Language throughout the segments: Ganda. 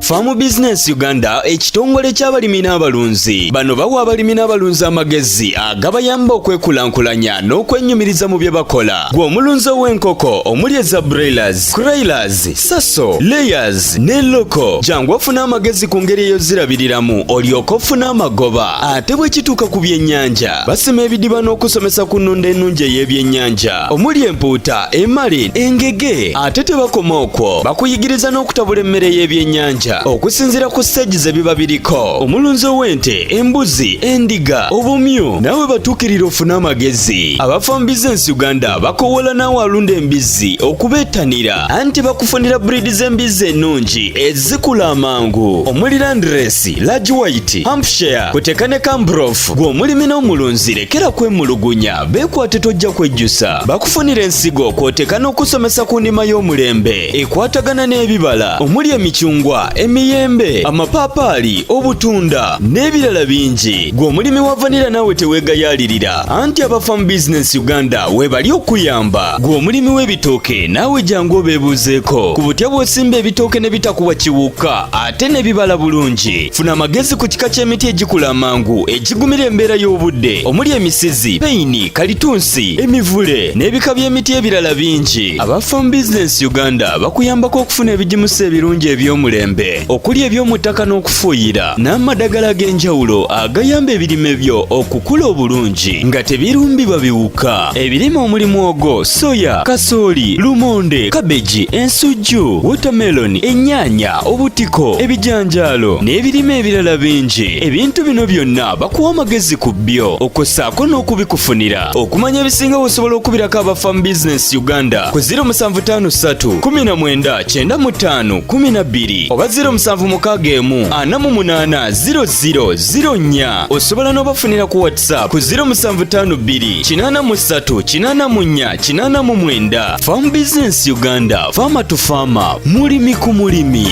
Farm Business Uganda, ekitongole ky'abalimi n'abalunzi. Bano bawa abalimi n'abalunzi amagezi agabayamba okwekulankulanya n'okwennyumiriza mu bye bakola. Gwe omulunzi ow'enkoko omuli eza broilers, kuroilers, saso, layers ne local, jangu ofune amagezi ku ngeri ey'ozirabiriramu olyoke ofune amagoba. Ate bwe kituuka ku byennyanja, basima ebidiba n'okusomesa ku nnunda ennungi ey'ebyennyanja omuli empuuta, emale, engege. Ate tebakoma okwo, bakuyigiriza n'okutabula emmere y'ebyennyanja okusinziira ku siteegi ze biba biriko. Omulunzi ow'ente, embuzi, endiga, obumyu, naawe batuukirira ofune amagezi. Aba Farm Business Uganda bakowoola naawe alunda embizzi okubeettanira, anti bakufunira breed z'embizzi ennungi ezikula amangu omuli Landrace, Large White, Hampshire, kuteka ne Cambrof. Gwe omulimi n'omulunzi lekera kwemulugunya, beekwate tojja kwejjusa. Bakufunira ensigo kw'oteeka n'okusomesa ku nnima y'omulembe ekwatagana n'ebibala omuli emicungwa, emiyembe, amapaapaali, obutunda n'ebirala bingi. Gwe omulimi wa vanilla naawe teweegayaalirira, anti aba Farm Business Uganda weebali okuyamba. Gwe omulimi w'ebitooke naawe jangu obeebuuzeeko ku butya bw'osimba ebitooke ne bitakuwa kiwuka ate ne bibala bulungi. Funa amagezi ku kika ky'emiti egikula amangu egigumira embeera y'obudde omuli emisizi, peyini, kalitunsi, emivule n'ebika by'emiti ebirala bingi. Aba Farm Business Uganda bakuyambako okufuna ebigimusa ebirungi eby'omulembe okuli eby'omu ttaka n'okufuuyira n'amadagala ag'enjawulo agayamba ebirime byo okukula obulungi nga tebirumbibwa biwuka. Ebirime omuli mwogo, soya, kasooli, lumonde, kabeji, ensujju, watermelon, ennyaanya, obutiko, ebijanjaalo n'ebirime ebirala bingi. Ebintu bino byonna bakuwa amagezi ku byo okwo n'okubikufunira. Okumanya ebisinga osobola okubirako aba Farm Business Uganda ku 0753 19 95 12 oba 0761 48 00 04. Osobola n'obafunira ku WhatsApp ku 0752 83 84 89. Farm Business Uganda, farmer to farmer, mulimi ku mulimi.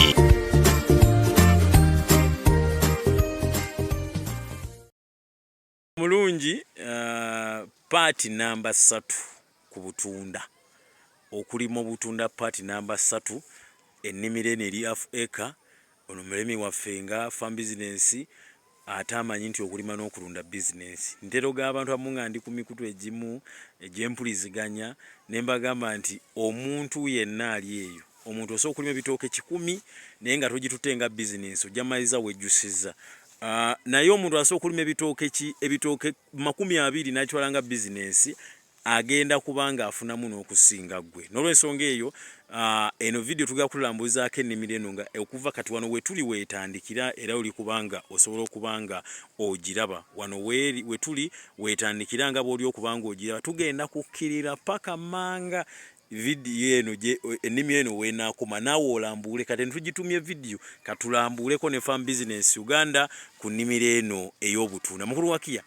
Mulungi part namba 3 ku butunda, okulima obutunda part namba 3. Ennimiro eno eri half acre. Ono mulimi waffe nga farm business, ate amanyi nti okulima n'okulunda bizinensi. Ntera abantu abamu nga ndi ku mikutu egimu egy'empuliziganya ne mbagamba nti omuntu yenna ali eyo, omuntu osobola okulima ebitooke 100 naye nga togitutte nga bizinensi, ojja maliriza wejjusizza. Naye omuntu asobola okulima ebitooke 20 n'akitwala nga bizinensi, agenda kubanga afunamu n'okusinga ggwe. N'olwensonga eyo, eno vidiyo tugenda kulambuzaako ennimiro eno nga okuva kati wano wetuli weetandikira, era oli kubanga osobola okuba nga ogiraba wano wetuli weetandikira nga bw'oli okuba nga ogiraba. Tugenda kukkirira paka manga vidiyo eno ennimiro eno weenaakoma, naawe olambuule. Kati ntugitumye vidiyo, katulambuuleko ne Farm Business Uganda ku nnimiro eno ey'obutunda. Mukulu Wakiya,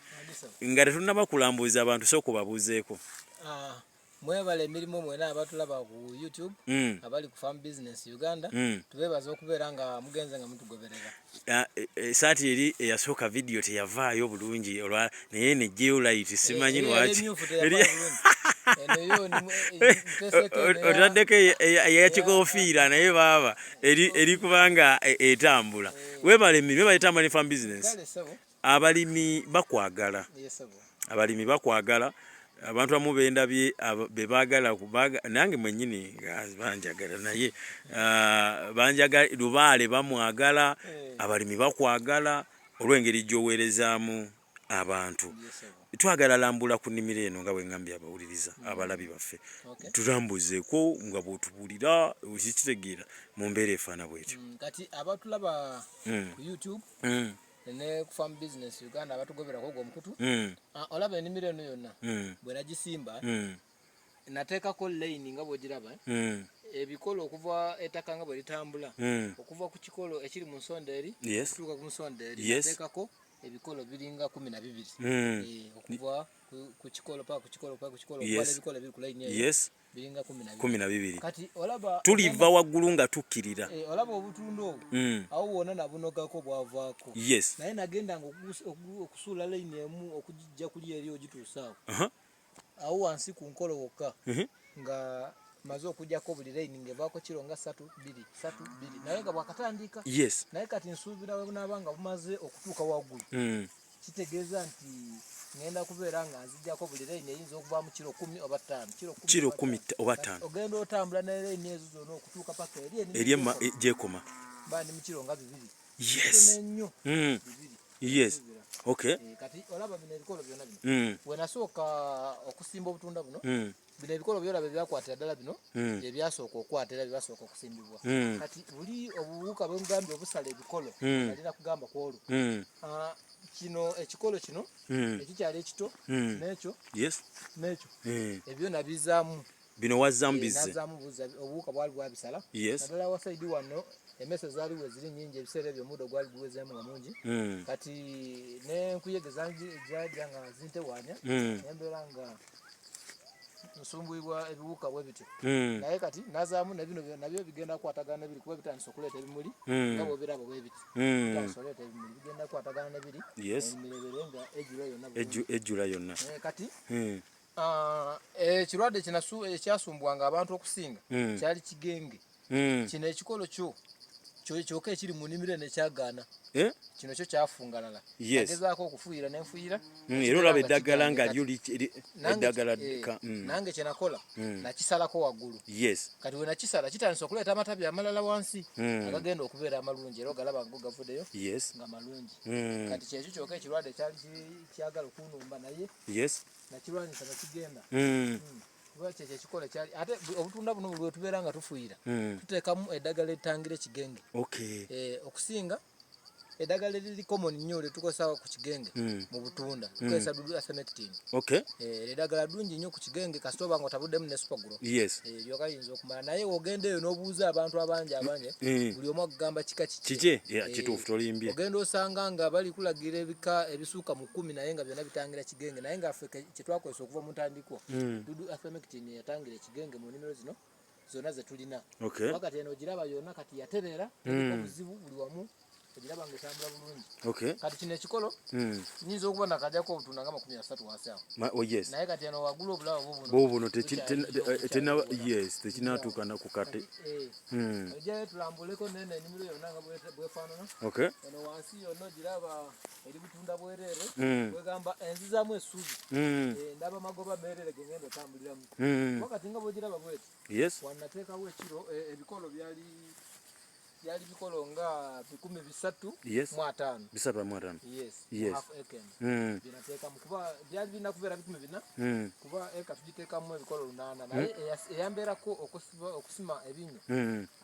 nga tetunnaba kulambuuza abantu, sooka obabuuzeeko. Mwebale emirimu mwena abatulaba ku YouTube, abali ku Farm Business Uganda. Tubeebaza okubeera nga mugenze nga mutugoberera. Saati eri eyasooka vidiyo teyavaayo bulungi olwa naye nejjeyo light, simanyi lwaki. Otaddeko eyakikofiira, naye baaba eri kubanga etambula. Webale emirimu, webale etambula ne Farm Business. Abalimi bakwagala, abalimi bakwagala. Abantu abamu bendabye bebaagala, nange mwennyini banjagala, naye banjagala. Lubaale bamwagala, abalimi bakwagala olw'engeri gy'oweerezaamu abantu. Twagala lambula ku nnimiro eno nga bwe ngambye abawuliriza, abalabi baffe. Tulambuzeeko nga bw'otubuulira okitegeera mu mbeera efaana bwetyo. Kati abatulaba ku YouTube ne ku Farm Business Uganda, abatugoberako ogwo omukutu, olaba ennimiro eno yonna bwe nagisimba, nateekako layini nga bw'ogiraba, ebikolo okuva ettaka nga bwe litambula, okuva ku kikolo ekiri mu nsonda eri okutuuka ku nsonda eri, nateekako ebikolo biringa 12, okuva ku kikolo paka ku kikolo paka ku kikolo, okuva ebikolo ebiri ku layini eyo biringa 12. 12. Kati olaba tuliva waggulu nga tukkirira. Olaba obutundu obwo, awo wonna nabunogako, bwavaako. Naye nagendanga okusuula layini emu okugijja kuli eri ogituusa awo, awo wansi ku nkolo wokka, nga Maze okujjako buli layini ng'evaako kiro nga ssatu bbiri ssatu bbiri, naye nga bwakatandika. Naye kati nsuubira we bunaaba nga bumaze okutuuka waggulu, kitegeeza nti ngenda kubeera nga nzijjako buli layini eyinza okuvaamu kiro 10 oba 5, kiro 10 Kiro oba 10 ttaano. Oba Kati 5. Ogenda otambula ne layini ezo zonna okutuuka paka eri ennimiro Eri gyekoma. Gyekoma. Mba ndi mu kiro nga 2. Kitono ennyo, 2. Nsuubira. Kati olaba bino ebikolo byonna bino, we nasooka okusimba obutunda buno, bino ebikolo byolaba ebyakwatira ddala bino, byebyasooka okwata era byebasooka okusimbibwa. Kati buli obuwuka bwengambye obusala ebikolo, nalina kugamba ku olwo. Ah, kino ekikolo kino ekikyali ekito, n'ekyo, n'ekyo, ebyo nabizaamu. Bino wazzaamu bizze? Nazaamu buzza, obuwuka bwali bwabisala. Naddala wa side wano emmese zaali we ziri nnyingi, ebiseera ebyo omuddo gwali guwezeemu nga mungi. Kati n'enkuyege zajja nga zintewaanya, nembeera nga nsumbuyibwa ebiwuka bwe bityo. Naye kati nazaamu ne bino nabyo bigenda kukwatagana nebiri, kuba bitandise okuleeta ebimuli, nga bwobiraba bwe biti. Bitandise okuleeta ebimuli, bigenda kukwatagana nebiri, emirebere nga ejjula yonna bulungi. Ejjula yonna. Kati ekirwadde ekyasumbwanga abantu okusinga kyali kigenge. Kino ekikolo kyo kyokka ekiri mu nnimiro eno ekyagaana. Eh? Kino kyo kyafungalala. Agezaako okufuuyira nenfuuyira. Era olaba eddagala nga lyo eddagala Nange kyenakola, nakisalako waggulu. Kati we nakisala, kitandise okuleeta amatabi amalala wansi, agagenda okubeera amalungi, era ogalaba ngo gavuddeyo nga malungi. Kati kyekyo kyokka ekirwadde kyali kyagala okunumba, naye nakirwanyisa nekigenda. Kuba kyekyo ekikola kyali. Ate obutunda buno buli bwe nga tufuuyira, tuteekamu eddagala eritangira ekigenge. Okusinga eddagala eriri common nnyo lyetukozesa ku kigenge mu butunda, tukozesa dudu ivermectin. Eddagala ddungi nnyo ku kigenge, kasita oba nga otabuddemu ne Supergro. Lyoka liyinza okumala, naye ogenda eyo n'obuuza abantu abangi abangi, buli omu akugamba kika kikye. Kiki? Yeah, kituufu, tolimbye. Ogenda osanga nga bali kulagira ebika ebisuuka mu 10, naye nga byonna bitangira kigenge, naye nga ffe kyetwakozesa okuva mu ntandikwa, dudu ivermectin yatangira ekigenge mu nnimiro zino zonna zetulina. Kuba kati eno ogiraba yonna kati yatereera, teriko buzibu, buli wamu ogiraba nga etambula bulungi. Kati kino ekikolo, nyinza okuba nakajjako obutunda nga 30 wansi awo. Oh, yes. Naye kati eno waggulu obulaba bubuno. Bubuno Bukyali bukyali buwera. Yes, tekinatuuka na ku kate. Kati, ojjayo tulambuleko nene ennimiro yonna nga bwefaanana. Eno wansi yonna ogiraba eri butunda bwereere. Kwegamba enzizaamu essuubi. Ndaba magoba meerere ge ngenda otambuliramu. Kuba kati nga bwogiraba bweti, wanateekawo ekiro ebikolo byali bikolo nga 350. 350. Yes. Half acre byenateekamu, kuba byali birina kubeera 400, kuba eka tugiteekamu ebikolo 800, naye eyambeerako okusima ebinyo,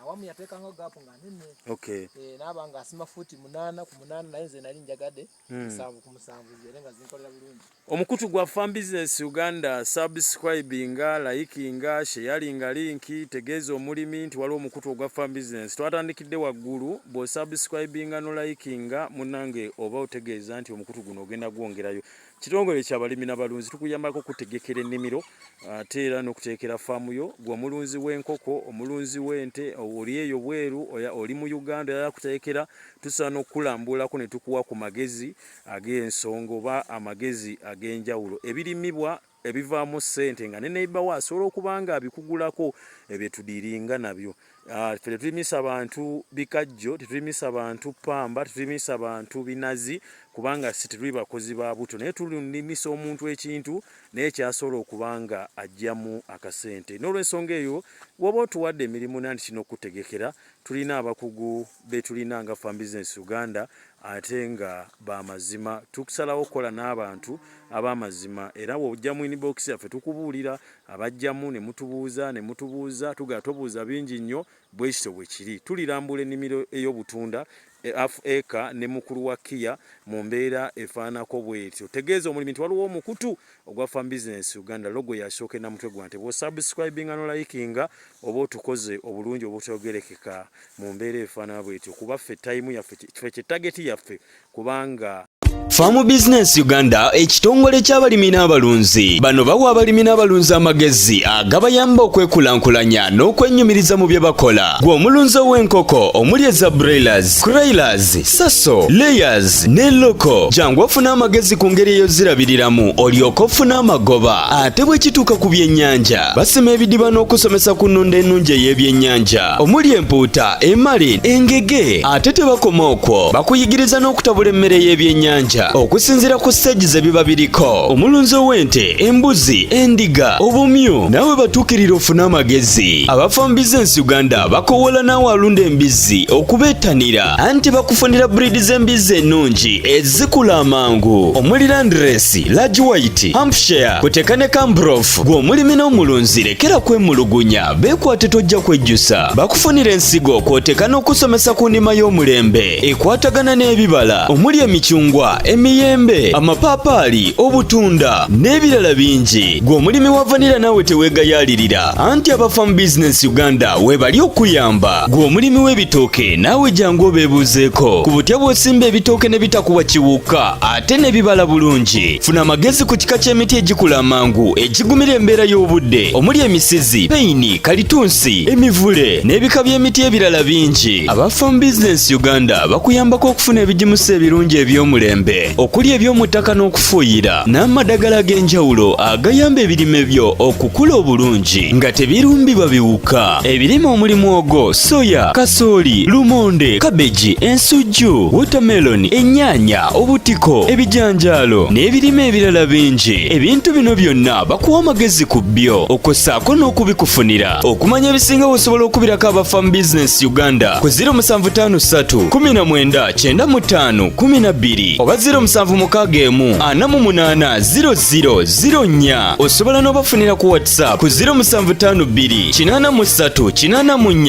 awamu yateekanga gap nga nene. Naaba nga asima fuuti 8 ku 8, naye nze nali njagadde 7 ku 7, zibeere nga zinkolera bulungi. Omukutu gwa Farm Business Uganda, subscribinga, likinga, sharinga link, tegeeza omulimi nti waliwo omukutu ogwa Farm Business. Twatandikidde waggulu, bw'osubscribinga no likinga, munnange, oba otegeeza nti omukutu guno ogenda gwongerayo. Kitongole kyabalimi n'abalunzi, tukuyambako okutegekera ennimiro ate era n'okuteekera faamu yo. Gwe omulunzi w'enkoko, omulunzi w'ente, oli eyo bweru, oli mu Uganda oyagala kuteekera, tusaana okukulambulako ne tukuwa ku magezi ag'ensonga oba amagezi ag'enjawulo, ebirimibwa ebivaamu ssente nga ne neighbor wo asobola okuba nga abikugulako. Ebyo tudiringa nabyo. Ffe tetulimisa bantu bikajjo, tetulimisa bantu pamba, tetulimisa bantu binazi, kubanga si tetuli bakozi ba buto, naye tulimisa omuntu ekintu naye kyasobola okuba nga aggyamu akasente. N'olwensonga eyo, woba otuwadde emirimu nanti kirina okukutegekera, tulina abakugu be tulina nga Farm Business Uganda, ate nga bamazima. Tukusalawo okukola n'abantu ab'amazima, era bw'ojja mu inbox yaffe tukubuulira, abajjamu ne mutubuuza ne mutubuuza, tugala tobuuza bingi nnyo. Bwe kityo bwe kiri. Tulirambula ennimiro ey'obutunda half acre ne mukulu wa Kia mu mbeera efaanako bw'etyo. Tegeeza omulimi nti waliwo omukutu ogwa Farm Business Uganda, logo yasooka enamutwe gwa nte. Bw'osubscribinga n'olikinga, oba otukoze obulungi obutogerekeka mu mbeera efaanana bw'etyo, kuba ffe time yaffe, ffe kye target yaffe, kubanga Farm Business Uganda ekitongole ky'abalimi n'abalunzi. Bano bawa abalimi n'abalunzi amagezi agabayamba okwekulankulanya n'okwennyumiriza mu bye bakola. Gwe omulunzi ow'enkoko omuli eza broilers, croilers, saso, layers ne loko, jangu ofune amagezi ku ngeri ey'ozirabiriramu olyoke ofune amagoba. Ate bwe kituuka ku byennyanja, basima ebidiba n'okusomesa ku nnunda ennungi ey'ebyennyanja omuli empuuta, emale, engege. Ate tebakoma okwo, bakuyigiriza n'okutabula emmere y'ebyennyanja okusinziira ku siteegi ze biba biriko. Omulunzi ow'ente, embuzi, endiga, obumyu, naawe batuukirira ofune amagezi. Aba Farm Business Uganda bakowoola naawe alunda embizzi okubettanira, anti bakufunira breed z'embizzi ennungi ezikula amangu omuli Landrace, Large White, Hampshire, kuteka ne Cambrof. Gwe omulimi n'omulunzi lekera kwemulugunya, beekwate tojja kwejjusa. Bakufunira ensigo kw'oteeka n'okusomesa ku nnima y'omulembe ekwatagana n'ebibala omuli emicungwa, emiyembe, amapaapaali, obutunda n'ebirala bingi. Gwe omulimi wa vanira naawe teweegayaalirira, anti aba Farm Business Uganda weebali okuyamba. Gwe omulimi w'ebitooke naawe jangu obeebuuzeeko ku butya bw'osimba ebitooke ne bitakuwa kiwuka ate ne bibala bulungi. Funa amagezi ku kika ky'emiti egikula amangu egigumira embeera y'obudde omuli emisizi, peyini, kalitunsi, emivule n'ebika by'emiti ebirala bingi. Aba Farm Business Uganda bakuyambako okufuna ebigimusa ebirungi eby'omulembe okuli eby'omu ttaka n'okufuuyira n'amadagala ag'enjawulo agayamba ebirime byo okukula obulungi nga tebirumbibwa biwuka. Ebirime omuli mwogo, soya, kasooli, lumonde, kabeji, ensujju, watermelon, ennyaanya, obutiko, ebijanjaalo n'ebirime ebirala bingi. Ebintu bino byonna bakuwa amagezi ku byo okwo n'okubikufunira. Okumanya ebisingawo osobola okubirako aba Farm Business Uganda ku 0753 19 95 12 oba 0761 48 00 04. Osobola n'obafunira ku WhatsApp ku 0752 83 84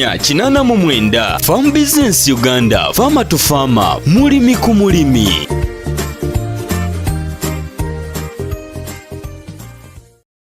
89. Farm Business Uganda, farmer to farmer, mulimi ku mulimi.